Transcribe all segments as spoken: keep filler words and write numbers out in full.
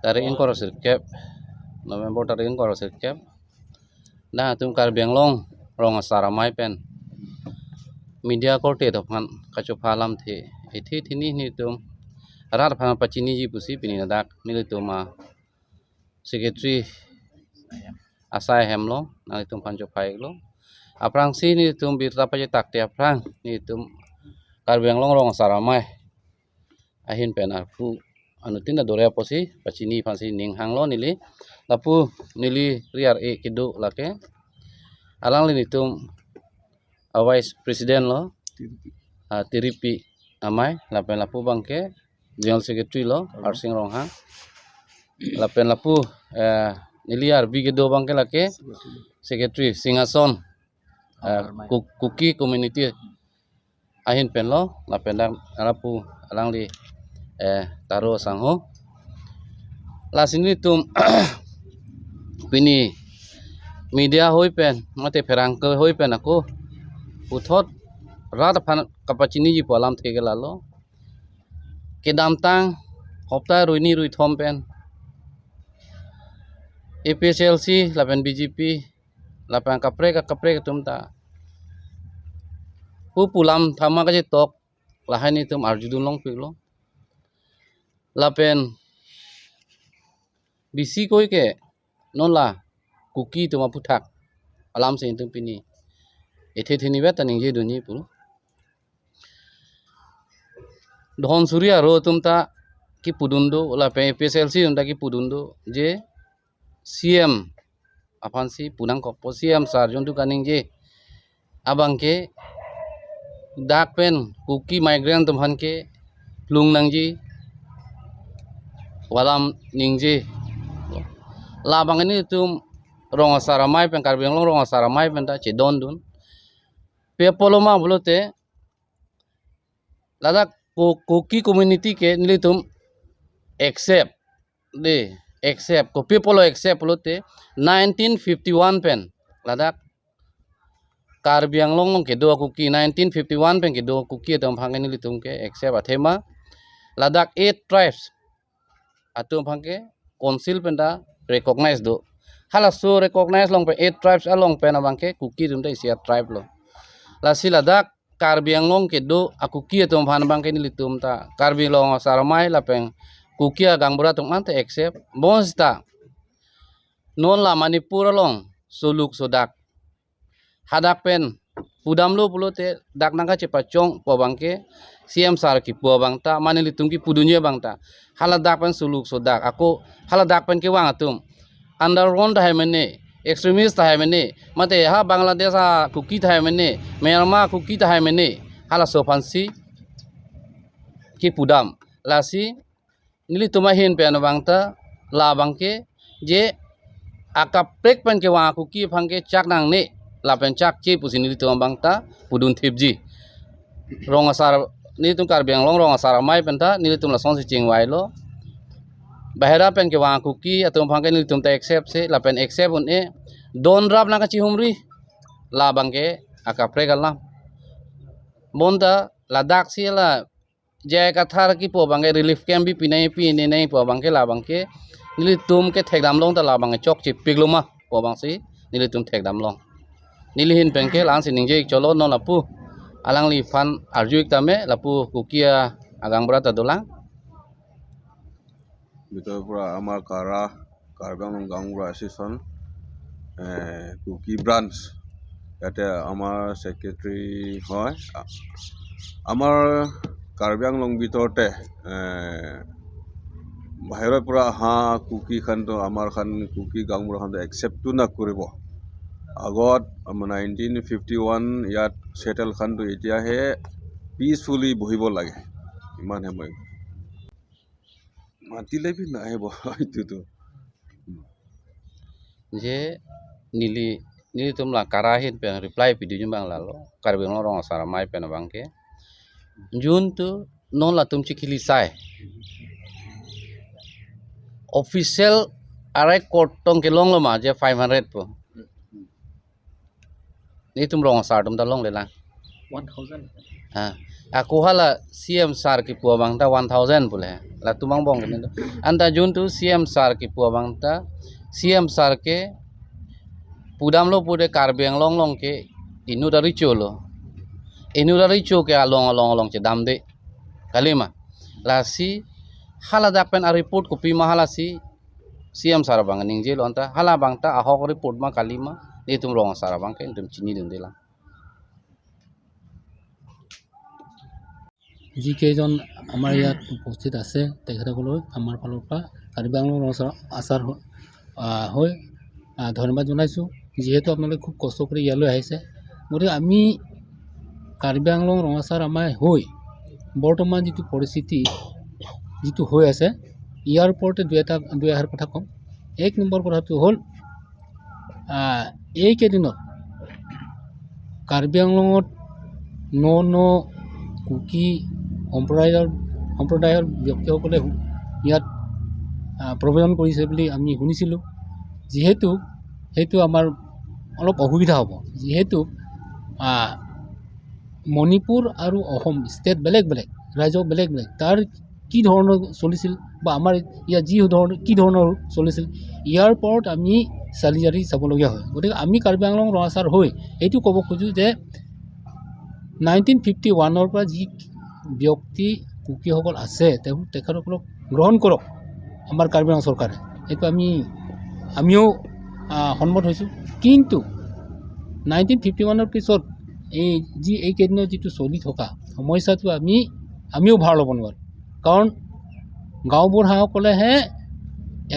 tarik ingkoi ra sirkep, November tarik ingkoi ra sirkep, dak atum Karbi Anglong rong asar amei pen media korte atum aphan kachopha alamthe, ethe thini nelitum rat aphan pachiniji pusi pini ladak nelitum a secretary asai hem lo nelitum aphan chopha-iklo. Aphrangsi nelitum birta pachetakte aphrang nelitum Karbi Anglong rong asar amei ahin pen arpu anuttin ta dore apotsi pachini aphansi ning hanglo neli. Lapu neli ri ar-e kedo lake, alangli nelitum a vice president lo, a Tiripi amei, lapen lapu abangke general secretary lo, Arsing Ronghang. Lapen lapu, eh, neli arbi kedo abangke lake secretary Singhason, eh, Ku-, Kuki community ahin pen lo, lapen dak lapu alangli, eh, Taro Sangho. Lasi nelitum pini media hoi pen, mate pherangke hoi pen ako puthot rat aphan kapachiniji pu alamthe ke lalo. Kedamtang hopta ruini ruithom pen A P H L C lapen B J P lapen kaprek kaprek atum ta pu pu alam thama kachetok lahai nelitum arjudun longpiklo. Lapen bisi koi ke non la Kuki atum aphuthak alam si nelitum pini ethe thini vet ta ningjedunji pu. Dhonsuri aro atum ta kipudun do, lapen A P H L C atum ta kipudun do, je C M aphansi pu nangkokpo, C M sar jontu kaningje abangke dak pen Kuki migrant atum aphan ke plung nangji pu alam ningje. Labang nelitum rong asar amei pen, Karbi Anglong rong asar amei pen ta chedondun. Pi apotlo ma pulote ladak Ku-, Kuki community ke nelitum accept, de, accept, kopi apotlo accept pulote nineteen fifty-one pen ladak Karbi Anglong along kedo a-Kuki, nineteen fifty-one pen kedo a-Kuki atum aphan ke nelitum ke accept athema ladak eight tribes atum aphan ke council pen ta recognize do. Halaso recognize along pen eight tribes along pen abangke Kuki atum ta isi a-tribe lo. Lasi ladak Karbi Anglong kedo a-Kuki atum aphan abangke nelitum ta Karbi Anglong asar amei lapen Kuki agaonbura atum ante accept. Bonsita non la Manipur along soluk sodak hadak pen pudamlo pulote dak nangkachepachong pu abangke C M sar kipu abang ta, mane nelitum kipudunji abang ta. Haladak pen soluk sodak, ako haladak pen kevang atum underground tahai mene, extremist tahai mene, mate ha Bangladesh a-Kuki tahai mene, Myanmar Kuki tahai mene, halaso aphansi kipudam. Lasi nelitum ahin pen abang ta labangke je akaprek pen kevang a-Kuki aphan ke chak nangne lapen chakche pusi nelitum abang ta pudun thipji. Rong asar, nelitum Karbi Anglong rong asar amei pen ta nelitum lasonsi chingvailo. Bahera pen kevang a-Kuki atum aphan ke nelitum ta accept si lapen accept un-e, don rap nangkachihumri, labangke akaprek alam. Bonta ladak si la J I Kathar kipu abangke relief camp bi pinai pinai pu abangke labangke nelitum ke thekdam long ta labangke chokchepiklo ma pu abangsi nelitum thekdam long. Neli ahin pen ke la-ansi ningje-ik chotlo, non lapu alangliphan arju-ik tame, lapu Kuki agaonbura ta dolang. ভিতৰৰ পৰা আমাৰ কাৰা, কাৰ্বি আংলং গাঁওবুঢ়া এছ'চিয়েশ্যন, এ, cookie branch, ইয়াতে আমাৰ ছেক্ৰেটাৰী হয়। আ-, আমাৰ কাৰ্বি আংলং ভিতৰতে, এ, বাহিৰৰ পৰা অহা কুকি খানটো আমাৰ খান কুকি গাঁওবুঢ়া খানটো একচেপ্টটো নকৰিব। আগত আমাৰ নাইনটিন ফিফটি ওৱান ইয়াত ছেটেল খানটো এতিয়াহে পিচফুলি বহিব লাগে, ইমানহে মই মাতিলে বি নাহিব এইটোতো। Je neli, nelitum la karai ahin pen reply pidunji abang lalo, Karbi Anglong rong asar amei pen abangke. Jun tu non latum chikili sai. Official arai court tong kelonglo ma je five hundred pu. Nelitum rong asar atum ta longlelang. One thousand. Ha. Ako hala C M sir kipu abang ta one thousand pule. Latum angbong kene do. Anta jun tu C M sir kipu abang ta, C M sir ke pudamlo pude Karbi Anglong along ke inut aricho lo. Inut aricho ke along along along chedamde. Kalima. Lasi hala dak pen a-report kopima halasi C M sir abang ningjelo anta. Hala abang ta ahok report ma kalima. Netum rong asar abang ke netum chinidunde lang. যিকেইজন আমাৰ ইয়াত উপস্থিত আছে, তেখেতসকলক আমাৰ ফালৰ পৰা কাৰ্বি আংলং ৰং আছাৰ, আছাৰ হৈ, আহ, হৈ, আহ, ধন্যবাদ জনাইছোঁ। যিহেতু আপোনালোকে খুব কষ্ট কৰি ইয়ালৈ আহিছে, গতিকে আমি কাৰ্বি আংলং ৰং আছাৰ আমাৰ হৈ বৰ্তমান যিটো পৰিস্থিতি, যিটো হৈ আছে, ইয়াৰ ওপৰতে দুই এটা, দুই এষাৰ কথা কম। এক নম্বৰ কথাটো হ'ল, আহ, এইকেইদিনত কাৰ্বি আংলঙত ন ন কুকি সম্প্ৰদায়ৰ, সম্প্ৰদায়ৰ ব্যক্তিসকলে ইয়াত, আহ, প্ৰব্ৰজন কৰিছে বুলি আমি শুনিছিলোঁ। যিহেতু সেইটো আমাৰ অলপ অসুবিধা হ'ব, যিহেতু, আহ, মণিপুৰ আৰু অসম ষ্টেট বেলেগ বেলেগ, ৰাজ্য বেলেগ বেলেগ, তাৰ কি ধৰণৰ চলিছিল বা আমাৰ ইয়াত যি ধৰণৰ, কি ধৰণৰ চলিছিল, ইয়াৰ ওপৰত আমি চালি জাৰি চাবলগীয়া হয়। গতিকে আমি কাৰ্বি আংলং ৰং আছাৰ হৈ এইটো ক'ব খোজোঁ যে নাইনটিন ফিফটি ওৱানৰ পৰা যি ব্যক্তি কুকিসকল আছে, তেওঁ, তেখেতসকলক গ্ৰহণ কৰক আমাৰ কাৰ্বি আংলং চৰকাৰে। এইটো আমি, আমিও, আহ, সন্মত হৈছোঁ। কিন্তু নাইনটিন ফিফটি ওৱানৰ পিছত এই যি এইকেইদিনৰ যিটো চলি থকা সমস্যাটো আমি, আমিও ভাৰ ল'ব নোৱাৰোঁ। কাৰণ গাঁওবুঢ়াসকলেহে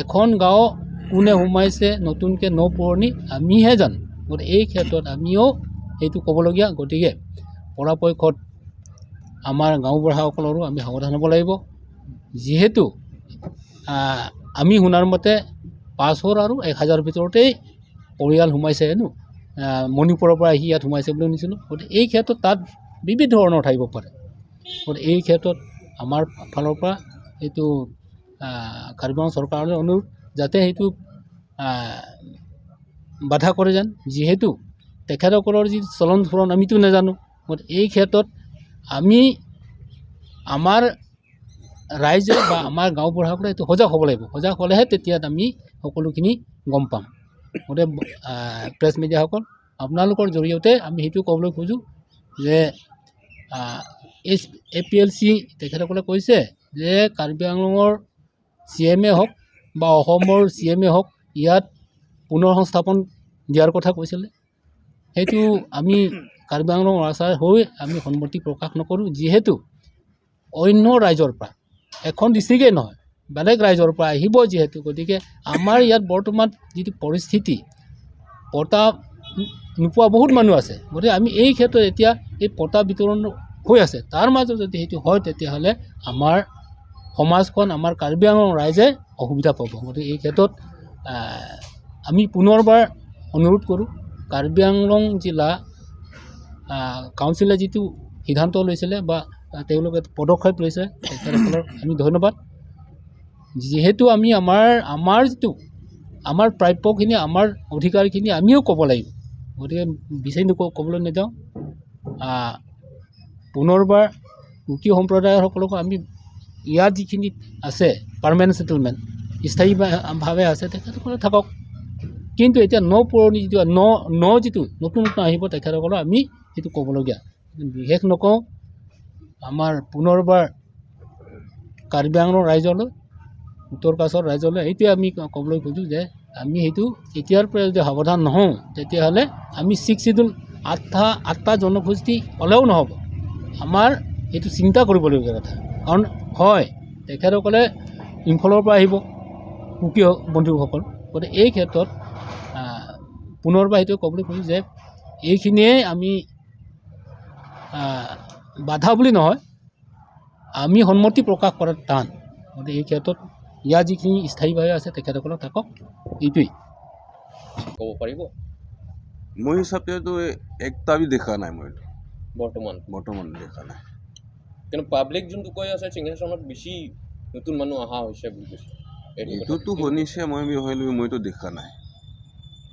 এখন গাঁও কোনে সোমাইছে নতুনকৈ, ন পুৰণি, আমিহে জানো। গতিকে এই ক্ষেত্ৰত আমিও সেইটো ক'বলগীয়া। গতিকে পৰাপক্ষত আমাৰ গাঁওবুঢ়াসকলৰো আমি সাৱধান হ'ব লাগিব। যিহেতু, আহ, আমি শুনাৰ মতে পাঁচশৰ আৰু এক হাজাৰ ভিতৰতেই পৰিয়াল সোমাইছে হেনো, আহ, মণিপুৰৰ পৰা আহি ইয়াত সোমাইছে বুলি শুনিছিলোঁ। গতিকে এই ক্ষেত্ৰত তাত বিবিধ ধৰণৰ থাকিব পাৰে। গতিকে এই ক্ষেত্ৰত আমাৰ ফালৰ পৰা এইটো, আহ, কাৰ্বি আংলং চৰকাৰলৈ অনুৰোধ, যাতে সেইটো, আহ, বাধা কৰে যেন, যিহেতু তেখেতসকলৰ যি চলন ফুৰণ আমিতো নাজানো। গতিকে এই ক্ষেত্ৰত আমি, আমাৰ ৰাইজে বা আমাৰ গাঁওবুঢ়াসকলে এইটো সজাগ হ'ব লাগিব। সজাগ হ'লেহে তেতিয়া আমি সকলোখিনি গম পাম। গতিকে, আহ, প্ৰেছ মিডিয়াসকল, আপোনালোকৰ জৰিয়তে আমি সেইটো ক'বলৈ খোজোঁ যে, আহ, এই এ পি এল চি তেখেতসকলে কৈছে যে কাৰ্বি আংলঙৰ চি এম এ হওক বা অসমৰ চি এম এ হওক, ইয়াত পুনৰ সংস্থাপন দিয়াৰ কথা কৈছিলে। সেইটো আমি কাৰ্বি আংলং ৰজাই হৈ আমি সন্মতি প্ৰকাশ নকৰোঁ। যিহেতু অন্য ৰাইজৰ পৰা, এখন ডিষ্ট্ৰিক্টেই নহয়, বেলেগ ৰাইজৰ পৰা আহিব যিহেতু, গতিকে আমাৰ ইয়াত বৰ্তমান যিটো পৰিস্থিতি, পটা নোপোৱা বহুত মানুহ আছে। গতিকে আমি এই ক্ষেত্ৰত এতিয়া এই পটা বিতৰণ হৈ আছে, তাৰ মাজত যদি সেইটো হয়, তেতিয়াহ'লে আমাৰ সমাজখন, আমাৰ কাৰ্বি আংলং ৰাইজে অসুবিধা পাব। গতিকে এই ক্ষেত্ৰত, আহ, আমি পুনৰবাৰ অনুৰোধ কৰোঁ, কাৰ্বি আংলং জিলা, আহ, কাউন্সিলে যিটো সিদ্ধান্ত লৈছিলে বা, আহ, তেওঁলোকে পদক্ষেপ লৈছে, তেখেতসকলক আমি ধন্যবাদ। যিহেতু আমি আমাৰ, আমাৰ যিটো, আমাৰ প্ৰাপ্যখিনি, আমাৰ অধিকাৰখিনি আমিও ক'ব লাগিব। গতিকে বিচাৰি নকওঁ, ক'বলৈ নাযাওঁ। আহ, পুনৰবাৰ কুকি সম্প্ৰদায়সকলকো আমি ইয়াত যিখিনি আছে, পাৰ্মানেণ্ট ছেটেলমেণ্ট, স্থায়ী বা-, ভাৱে আছে, তেখেতসকলে থাকক। কিন্তু এতিয়া ন পুৰণি যিটো, ন, ন যিটো নতুন নতুন আহিব, তেখেতসকলক আমি সেইটো ক'বলগীয়া। বিশেষ নকওঁ, আমাৰ পুনৰবাৰ কাৰ্বি আংলং ৰাইজলৈ, উত্তৰ কাছাৰ ৰাইজলৈ এইটোৱে আমি ক-, ক'বলৈ খোজোঁ যে আমি সেইটো এতিয়াৰ পৰা যদি সাৱধান নহওঁ, তেতিয়াহ'লে আমি ছিক্স শ্বিডিউল আঠটা, আঠটা জনগোষ্ঠী হ'লেও নহ'ব। আমাৰ সেইটো চিন্তা কৰিবলগীয়া কথা। কাৰণ হয়, তেখেতসকলে ইম্ফলৰ পৰা আহিব, কুকি বন্ধুসকল। গতিকে এই ক্ষেত্ৰত, আহ, পুনৰবাৰ সেইটো ক'বলৈ খোজোঁ যে এইখিনিয়ে আমি, আহ, বাধা বুলি নহয়, আমি সন্মতি প্ৰকাশ কৰাত টান। গতিকে এই ক্ষেত্ৰত ইয়াৰ যিখিনি স্থায়ীভাৱে আছে, তেখেতসকলক থাকক, এইটোৱেই। ক'ব পাৰিব? মোৰ হিচাপেতো একতা বি দেখা নাই মই। বৰ্তমান? বৰ্তমান দেখা নাই। কিন্তু পাব্লিক যোনটো কৈ আছে, সিংহাসনত বেছি নতুন মানুহ অহা হৈছে বুলি কৈছে। এইটো কথা এইটোতো ঠিক? শুনিছে, মই বি হয়তো মইতো দেখা নাই।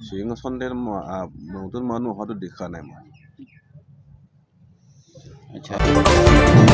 সিংহাসনতে ম-, আ, নতুন মানুহ অহাটো দেখা নাই মই। Accha.